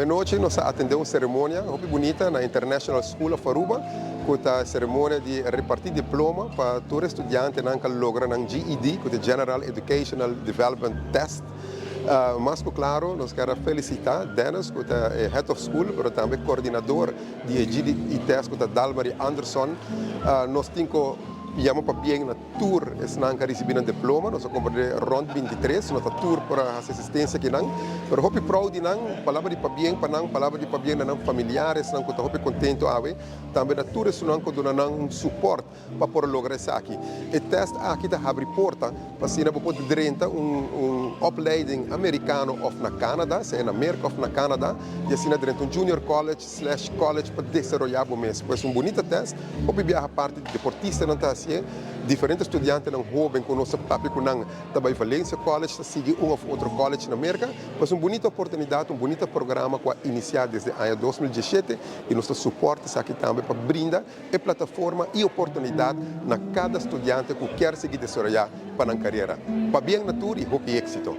Anochi nos a atende un ceremonia hopi bunita na International School of Aruba, cu ta ceremonia di reparti diploma pa tur studiantenan cu a logra nan GED, cu ta General Educational Development Test. Mas cu claro, nos kier felicita Dennis, cu ta Head of School, pero tambe coordinador di GED Test, cu ta Dalmarie Anderson. Nos tin cu yama pabien na tur esnan cu a ricibi nan diploma. Nos a compronde rond 23, no ta tur por a asistencia akinan, pero hopi proud di nan, palabra di pabien pa nan, palabra di pabien na nan familiaresnan cu ta hopi contento awe, tambe na tur esnan cu a duna nan un support pa por logra esaki. E test aki ta habri porta pa asina bo por drenta un opleiding americano of na Canada, sea na America of na Canada, y asina drenta un junior college/college pa desaroya bo mes. Pues un bunita test, hopi biaha parti di deportistanan ta haci'e, diferente studiantenan hoben cu nos a papia cu nan ta bay Valencia College, ta sigui un of otro college na America. Pues un bunita oportunidad, un bunita programa cu a inicia desde aña 2017 y nos ta support esaki tambe pa brinda e plataforma y oportunidad na cada studiante cu kier sigui desaroya pa nan carera. Pabien na tur y hopi exito.